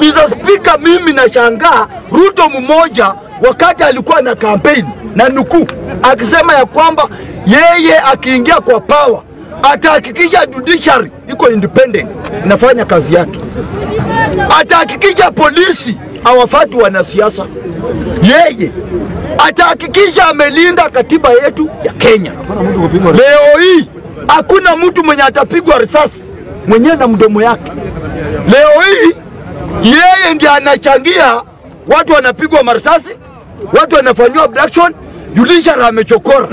Mr. Speaker, mimi nashangaa Ruto mmoja wakati alikuwa na campaign na nukuu akisema ya kwamba yeye akiingia kwa power atahakikisha judiciary iko independent inafanya kazi yake, atahakikisha polisi hawafati wanasiasa, yeye atahakikisha amelinda katiba yetu ya Kenya. Leo hii hakuna mtu mwenye atapigwa risasi mwenyewe na mdomo yake. Leo hii yeye ndiye anachangia watu wanapigwa marisasi, watu wanafanywa abduction, judiciary amechokora.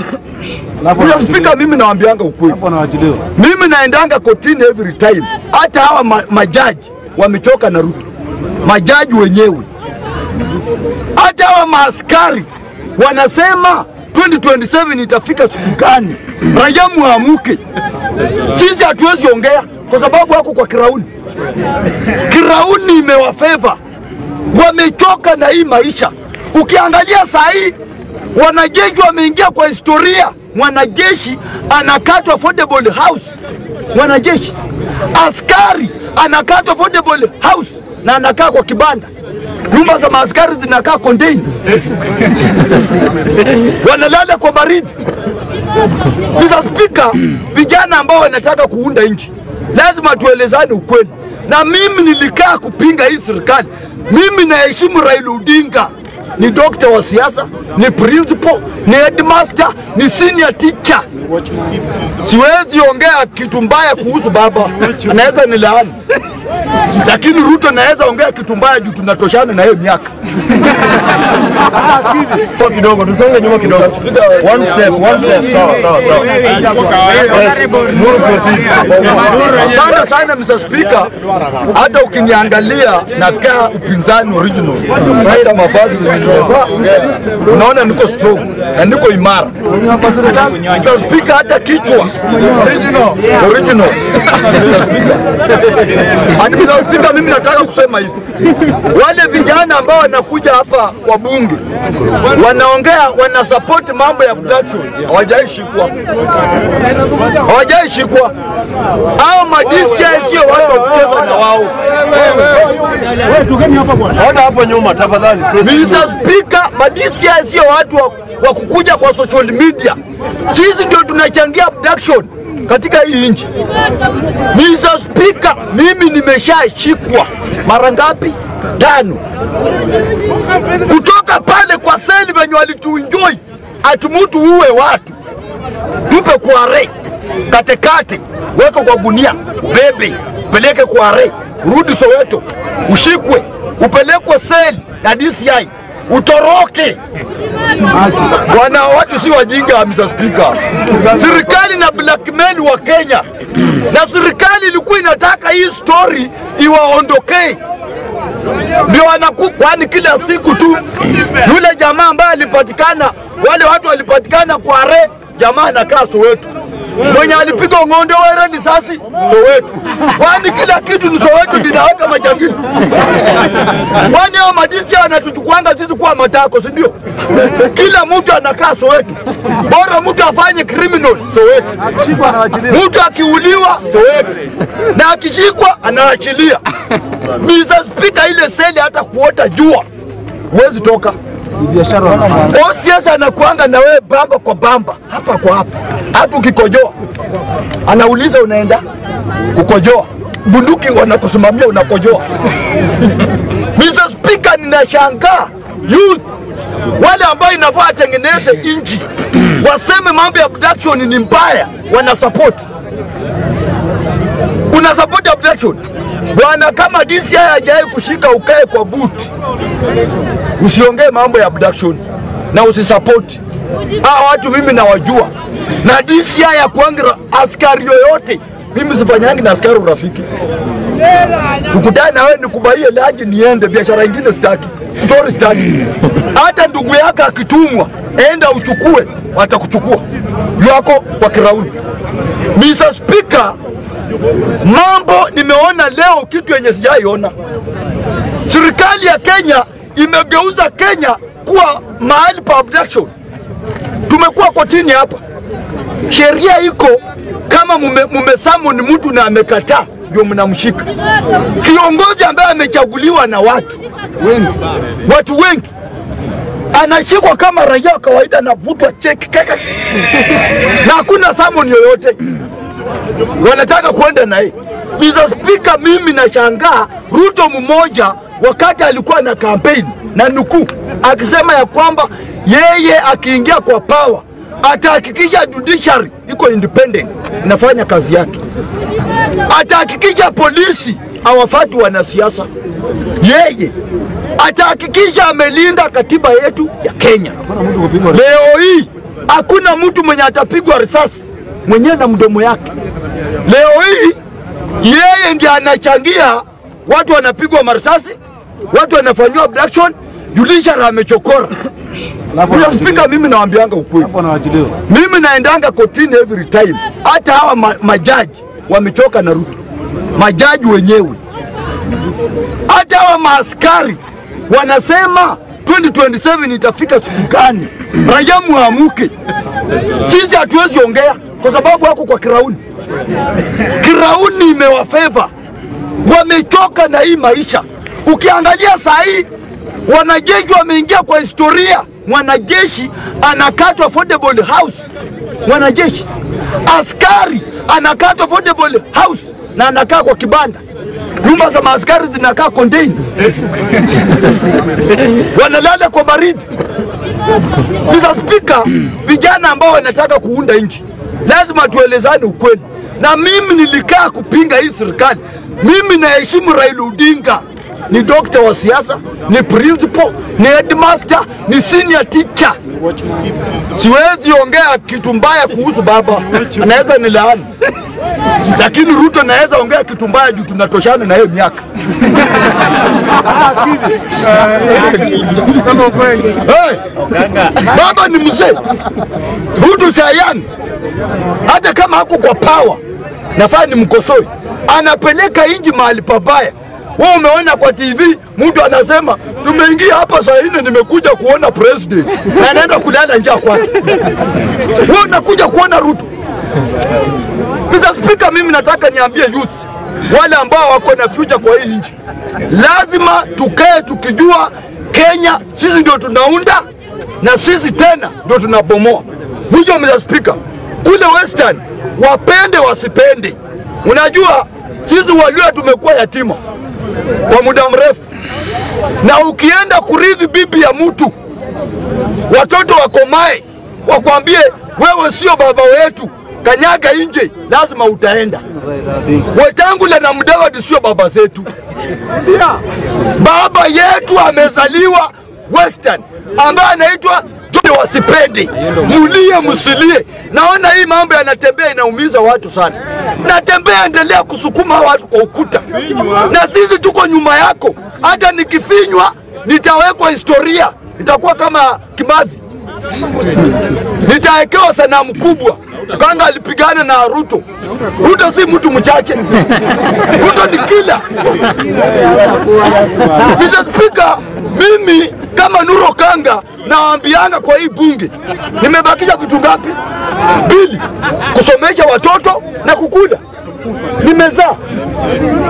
Mr. Speaker, mimi naambianga ukweli. Mimi naendanga kotini every time. Hata hawa majaji wamechoka na Ruto. Majaji wenyewe. Hata hawa maaskari wanasema 2027 itafika siku gani? Raia muamuke. Sisi hatuwezi ongea kwa sababu wako kwa kirauni. Kirauni imewafeva. Wamechoka na hii maisha. Ukiangalia saa hii wanajeshi wameingia kwa historia. Mwanajeshi anakatwa affordable house. Mwanajeshi askari anakatwa affordable house na anakaa kwa kibanda. Nyumba za maaskari zinakaa container. Wanalala kwa baridi. Mr. Speaker, vijana ambao wanataka kuunda nchi lazima tuelezane ukweli. Na mimi nilikaa kupinga hii serikali. Mimi naheshimu Raila Odinga. Ni doctor wa siasa, ni principal, ni headmaster, ni senior teacher. Siwezi ongea kitu mbaya kuhusu baba, anaweza nilaani. Lakini Ruto naweza ongea kitu mbaya juu tunatoshana na yeye miaka. Kidogo, tusonge nyuma kidogo. One step, one step. Sawa, sawa, sawa. Yes, Nuru proceed. Asante sana Mr. Speaker. Hata ukiniangalia nakaa upinzani original. Hata mavazi nimevaa, unaona niko strong na niko imara. Mr. Speaker, hata kichwa original. Original. Mr. Speaker. Ani Mr. Speaker, mimi nataka kusema hivi. Wale vijana ambao wanakuja hapa kwa bunge wanaongea, wanasupport mambo ya abduction, hawajaishikwa. Hawajaishikwa. Hao ma-DCI sio watu wa kucheza na wao. Ona hapo nyuma tafadhali. Mr. Speaker, ma-DCI sio watu wa kukuja kwa social media. Sisi ndio tunachangia abduction katika hii nchi. Mr. Speaker, mimi nimeshashikwa mara ngapi? 5. Kutoka pale kwa seli venye walituenjoy, atumutu uwe watu. Tupe kwa re, katekate, weka kwa gunia, ubebe, peleke kwa re, urudi Soweto, ushikwe, upelekwe seli na DCI, utoroke. Bwana, watu si wajinga Mr. Speaker. Serikali na blackmail wa Kenya. Na serikali ilikuwa inataka hii story iwaondokee. Ndio kwani kila siku tu yule jamaa ambaye alipatikana, wale watu walipatikana kwa re, jamaa anakaa Soweto. Mwenye alipiga ng'onde were risasi Soweto. Kwani kila kitu ni Soweto dinaweka majangili. Kwani hao madisi wanatuchukuanga sisi kwa matako, si ndio? Kila mtu anakaa Soweto. Bora mtu afanye criminal Soweto. Mtu akiuliwa Soweto. Na akishikwa anaachilia. Mr. Speaker, ile seli hata kuota jua huwezi toka. OCS anakuanga na wewe bamba kwa bamba, hapa kwa hapa. Hata ukikojoa anauliza unaenda kukojoa. Bunduki wanakusimamia unakojoa. Mr. Speaker, ninashangaa youth wale ambao inafaa tengeneze nchi waseme mambo ya abduction ni mbaya, wana support. Una support abduction. Bwana, kama DCI hajawahi kushika ukae kwa buti, usiongee mambo ya abduction na usisupport. Hawa watu mimi nawajua. Na DCI ya kuangira askari yoyote, mimi sifanyangi na askari urafiki. Tukutane na wewe nikubaie laji niende, biashara nyingine sitaki. Story sitaki. Hata ndugu yako akitumwa, enda uchukue, watakuchukua. Yako kwa kirauni. Mr. Speaker, mambo nimeona leo kitu yenye sijaiona. Serikali ya Kenya imegeuza Kenya kuwa mahali pa abduction. Tumekuwa kotini hapa. Sheria iko kama mumesummon mtu na amekataa, ndio mnamshika. Kiongozi ambaye amechaguliwa na watu wengi, watu wengi, anashikwa kama raia wa kawaida na butwa cheki kaka, na hakuna summon yoyote. Wanataka kuenda na yeye. Mr. Speaker, mimi nashangaa Ruto mmoja wakati alikuwa na campaign na nukuu akisema ya kwamba yeye akiingia kwa power atahakikisha judiciary iko independent inafanya kazi yake, atahakikisha polisi hawafati wanasiasa, yeye atahakikisha amelinda katiba yetu ya Kenya. Leo hii hakuna mtu mwenye atapigwa risasi mwenyewe na mdomo yake. Leo hii yeye ndiye anachangia watu wanapigwa marisasi, watu wanafanywa abduction, judiciary amechokora. Mr. Speaker, mimi nawaambianga ukweli. Mimi naendanga kotini every time. Hata hawa majaji wamechoka na Ruto. Majaji wenyewe. Hata hawa maaskari wanasema 2027 itafika siku gani? Raia muamuke. Sisi hatuwezi ongea kwa sababu wako kwa kirauni. Kirauni imewafeva. Wamechoka na hii maisha. Ukiangalia saa hii wanajeshi wameingia kwa historia. Mwanajeshi anakatwa affordable house. Mwanajeshi askari anakatwa affordable house na anakaa kwa kibanda. Nyumba za maaskari zinakaa container. Wanalala kwa baridi. Mr. Speaker, vijana ambao wanataka kuunda nchi lazima tuelezane ukweli. Na mimi nilikaa kupinga hii serikali. Mimi naheshimu Raila Odinga. Ni doctor wa siasa, ni principal, ni headmaster, ni senior teacher. Siwezi ongea kitu mbaya kuhusu baba, anaweza nilaani. Lakini Ruto naweza ongea kitu mbaya juu tunatoshana na yeye miaka. Hey, baba ni mzee. Ruto si young. Hata kama hako kwa power, nafaa nimkosoe. Anapeleka inji mahali pabaya. Wewe umeona kwa TV mtu anasema tumeingia hapa saa 4 nimekuja kuona president na anaenda kulala njaa kwake. Wewe unakuja kuona Ruto. Mr. Speaker, mimi nataka niambie youth wale ambao wako na future kwa hii nchi, lazima tukae tukijua Kenya sisi ndio tunaunda na sisi tena ndio tunabomoa. Mwisho Mr. Speaker, kule Western wapende wasipende, unajua sisi Waluo tumekuwa yatima kwa muda mrefu, na ukienda kurithi bibi ya mtu, watoto wakomae wakwambie wewe sio baba wetu, kanyaga nje, lazima utaenda. Wetangula na Mudavadi sio baba zetu. Baba yetu amezaliwa Western, ambaye anaitwa John. Wasipende, mulie msilie. Naona hii mambo yanatembea inaumiza watu sana. Natembea, endelea kusukuma watu kwa ukuta, na sisi tuko nyuma yako. Hata nikifinywa nitawekwa historia, nitakuwa kama Kimathi, nitawekewa sanamu kubwa. Kanga alipigana na Ruto. Ruto si mtu mchache. Ruto ni kila. Mr. Speaker, mimi kama Nuru Kanga naambianga kwa hii bunge, nimebakisha vitu ngapi? 2. Kusomesha watoto na kukula. Nimezaa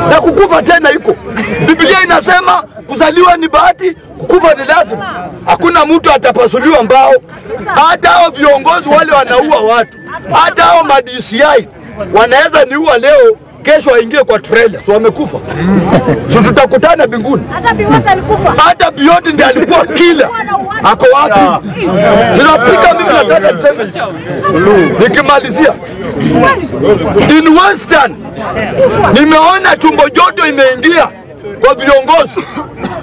na kukufa tena iko. Biblia inasema kuzaliwa ni bahati, kukufa ni lazima. Hakuna mtu atapasuliwa mbao. Hata hao viongozi wale wanaua watu, hata hao ma DCI wanaweza niua leo, kesho aingie kwa trailer, so wamekufa. So tutakutana mbinguni. Hata Biwott alikufa. Hata Biwott ndiye alikuwa kila. Ako wapi? Ninapika mimi nataka niseme nikimalizia. In Western nimeona tumbo joto imeingia kwa viongozi.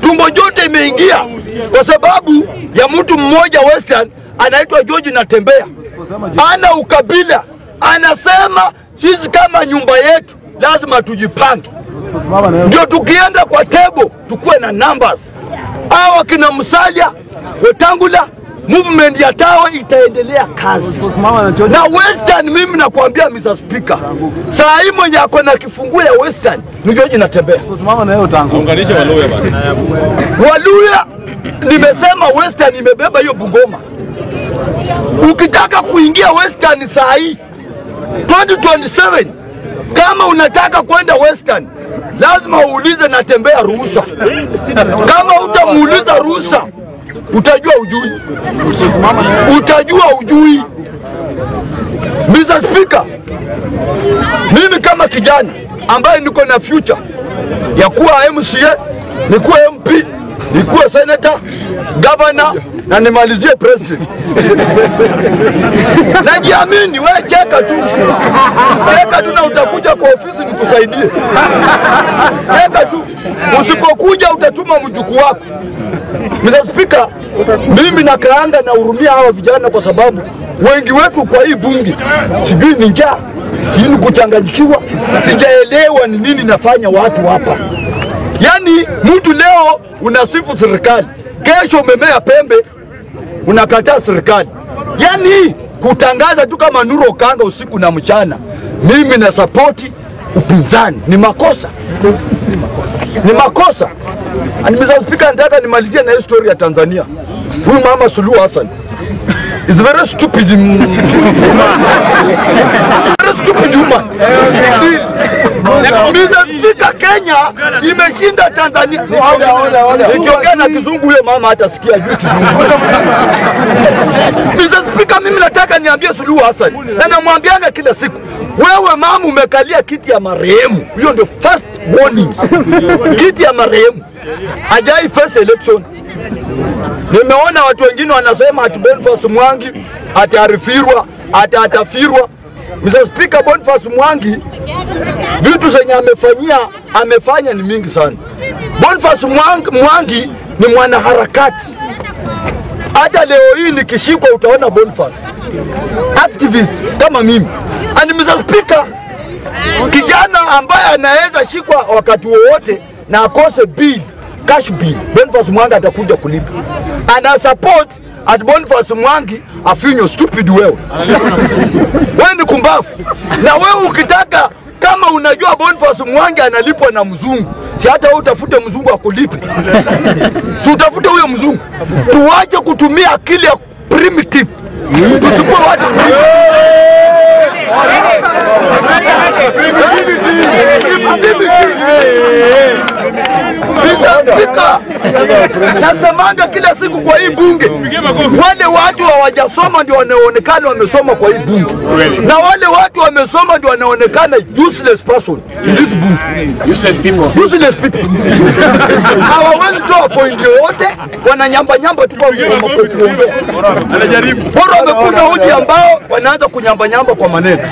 Tumbo joto imeingia kwa sababu ya mtu mmoja Western anaitwa George Natembea. Ana ukabila, anasema sisi kama nyumba yetu lazima tujipange, ndio tukienda kwa table tukue na numbers. Hawa kina Musalia, Wetangula, movement ya Tawe itaendelea kazi. Na Western mimi nakwambia Mr. Speaker, saa hii mwenye ako na kifunguo ya Western ni George Natembea. Unganishe Waluya bana. Waluya nimesema Western imebeba hiyo Bungoma. Ukitaka kuingia Western saa hii 2027 Kama unataka kwenda Western, lazima uulize Natembea ruhusa. Kama utamuuliza ruhusa, utajua ujui. Utajua ujui. Mr. Speaker, mimi kama kijana ambaye niko na future ya kuwa MCA, nikuwe MP, nikuwe senator, governor na nimalizie president. Najiamini, wewe cheka tu. Cheka tu na utakuja kwa ofisi nikusaidie. Cheka tu. Usipokuja utatuma mjukuu wako. Mr. Speaker, mimi nakaanga na hurumia hawa vijana kwa sababu wengi wetu kwa hii bunge sijui ni njaa, sijui ni kuchanganyikiwa, sijaelewa ni nini nafanya watu hapa. Yaani mtu leo unasifu serikali, kesho umemea pembe unakataa serikali. Yaani kutangaza tu kama Nuru Okanga usiku na mchana, mimi na support upinzani, ni makosa. Ni makosa. Nimezafika, nataka nimalizie na story ya Tanzania. Huyu mama Suluhu Hassan is very stupid. Very stupid woman. Mr. Kenya imeshinda Tanzania. Nikiongea na kizungu huyo mama hatasikia juu kizungu. Mr. Speaker, mimi nataka niambie Suluhu Hassan, na namwambianga kila siku, wewe mama umekalia kiti ya marehemu. Hiyo ndio first warning. Kiti ya marehemu. Hajai first election. Nimeona watu wengine wanasema ati Boniface Mwangi ataarifirwa, atafirwa. Mr. Speaker, Boniface Mwangi vitu zenye amefanya ni mingi sana. Boniface Mwangi ni mwanaharakati. Hata leo hii nikishikwa utaona Boniface activist kama mimi. And Mr. Speaker, kijana ambaye anaweza shikwa wakati wowote na akose bill, cash bill, Boniface Mwangi atakuja kulipa. Ana support at Boniface Mwangi afinyo stupid wewe. Wewe ni kumbafu. Na wewe ukitaka, kama unajua Boniface Mwangi analipwa na mzungu, si hata wewe utafute mzungu akulipe. Si utafute huyo mzungu. Tuache kutumia akili ya primitive. Tusikuwe watu primitive. Nasemanga kila siku kwa hii bunge, wale watu hawajasoma ndio wanaonekana wamesoma kwa hii bunge, na wale watu wamesoma ndio wanaonekana useless person in this bunge. Useless people. Useless people. Hawawezi toa point yoyote, wananyamba nyamba tu kwa kuongea. Anajaribu. Bora wamekunywa uji ambao wanaanza kunyamba nyamba kwa maneno.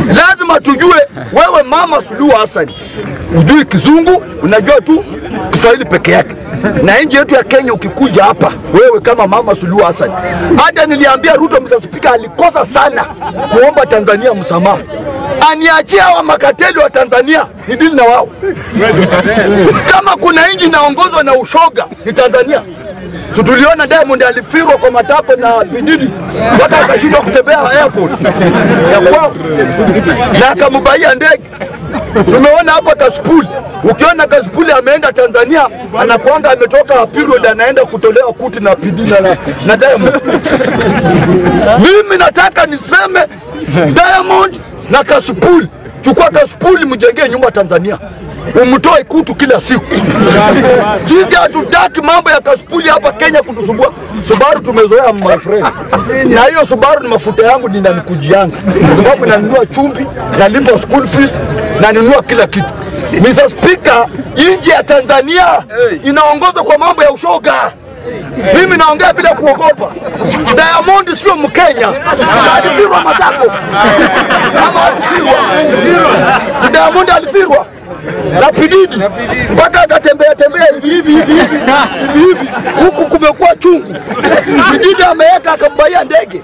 Lazima tujue wewe mama Suluhu Hassan, ujui kizungu, unajua tu Kiswahili peke yake. Na nchi yetu ya Kenya ukikuja hapa wewe kama mama Suluhu Hassan, hata niliambia Ruto, Mr. Speaker, alikosa sana kuomba Tanzania msamaha. Aniachie hawa makateli wa Tanzania ni deal na wao. Kama kuna nchi inaongozwa na ushoga ni Tanzania. So tuliona Diamond alifirwa kwa matako na Bididi mpaka akashindwa kutembea airport ya kwao, na akambaia ndege. Tumeona hapa Kasipul. Ukiona Kasipul ameenda Tanzania, anakuanga ametoka period, anaenda kutolewa kuti na Bididi na Diamond. Mimi nataka niseme Diamond na Kasipul, chukua Kasipul mjengee nyumba Tanzania, umtoe kutu kila siku. Sisi hatutaki mambo ya Kasipul hapa Kenya kutusumbua. Subaru tumezoea my friend. Na hiyo Subaru ni mafuta yangu, ninanikujianga. Sababu nanunua chumvi, nalipa school fees, nanunua kila kitu. Mr. Speaker, nchi ya Tanzania inaongozwa kwa mambo ya ushoga. Mimi naongea bila kuogopa. Diamond sio Mkenya. Alifirwa matako. Kama alifirwa. Si Diamond alifirwa na Pididi mpaka akatembea tembea hivi hivi hivi hivi hivi, huku kumekuwa chungu. Pididi ameweka akambaia ndege.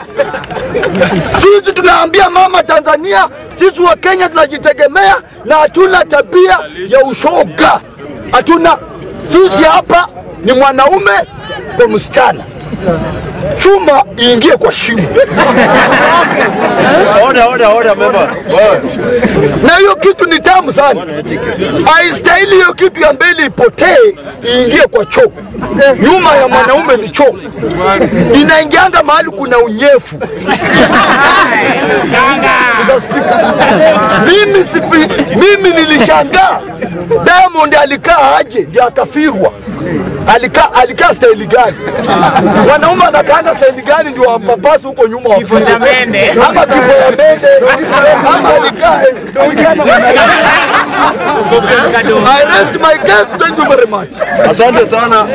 Sisi tunaambia mama Tanzania, sisi wa Kenya tunajitegemea na hatuna tabia ya ushoga. Hatuna. Sisi hapa ni mwanaume kwa msichana. Chuma iingie kwa shimo. Order, order, order, member. Na hiyo kitu ni tamu sana. Haistahili hiyo kitu ya mbele ipotee iingie kwa choo. Nyuma ya mwanaume ni choo. Inaingianga mahali kuna unyefu. Mr. Speaker, mimi nilishangaa Diamond alikaa aje ndio akafirwa. Alikaa staili gani? Wanaume anakaanga staili gani ndio wapapasi huko nyuma wa Kifo cha mende. Ama kifo ya mende. Ama alikaa. I rest my case. Thank you very much. Asante sana.